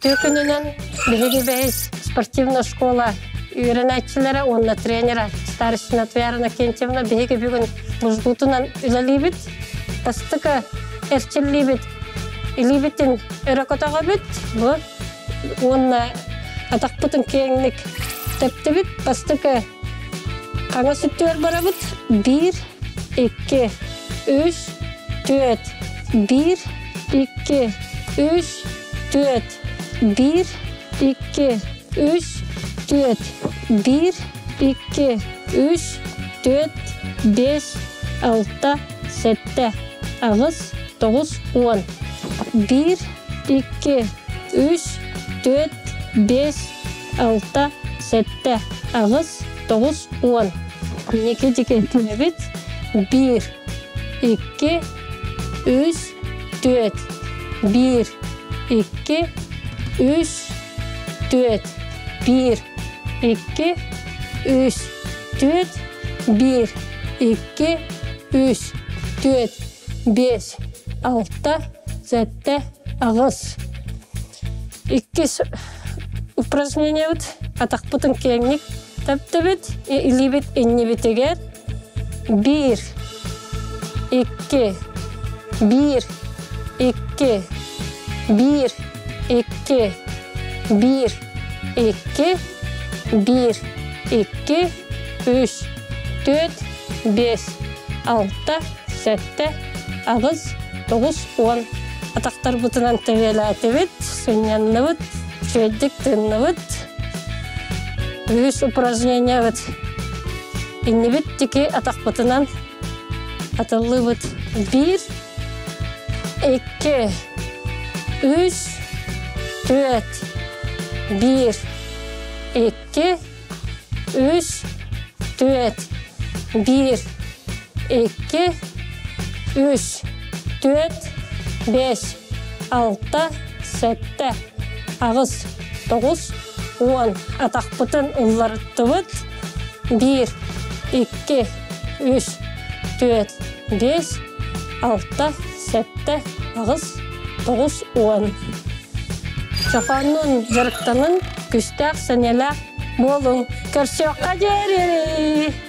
Үтүө күнүнэн биһиги бэһис спортивная школа үөрэнээччилэрэ уонна тренера Старостина Туяра Иннокентьевна биһиги бүгүн мужгутунан үлэлиибит. Бастакы эрчиллиибит илиибитин өрө көтөҕөбүт. Бу уонна атахпытын киэҥник тэптибит. Бастакы хаҥас өттүгэр барабыт. Биир, икки, үс, түөрт. Биир, икки, үс, түөрт. Биир, икки, үс, түөрт. Биир, икки, үс, түөрт, биэс, алта, сэттэ, аҕыс, тоҕус, уон. Биир, икки, үс, түөрт, биэс, алта, сэттэ, аҕыс, тоҕус, уон. Инники дьикитинэбит биир, икки, үс, түөрт, биир, икки, үс, түөрт, биир, икки, үс, түөрт, биир, икки, үс, түөрт, биэс, алта, сэттэ, аҕыс. Иккис упражнениебыт атахпытын киэҥник тэптибит, илиибит иннибитигэр биир, икки, биир, икки, биир, икки, биир, икки, биир, икки, үс, түөрт, биэс, алта, сэттэ, аҕыс, тоҕус, уон. Атахтарбытынан тэбиэлээтибит, сынньанныбыт, үчүгэйдик тыынныбыт. Үһүс упражнениебыт иннибит тики атахпытынан атыллыыбыт. Биир, икки, үс, түөрт, биир, икки, үс, түөрт, биир, икки, үс, түөрт, биэс, алта, сэттэ, аҕыс, тоҕус, уон. Атахпытын улларыттыбыт. Биир, икки, үс, түөрт, биэс, алта, сэттэ, аҕыс, тоҕус, уон. Чохооннуун дьарыктанын, күстээх, сэниэлээх буолуҥ. Көрсүөххэ диэри!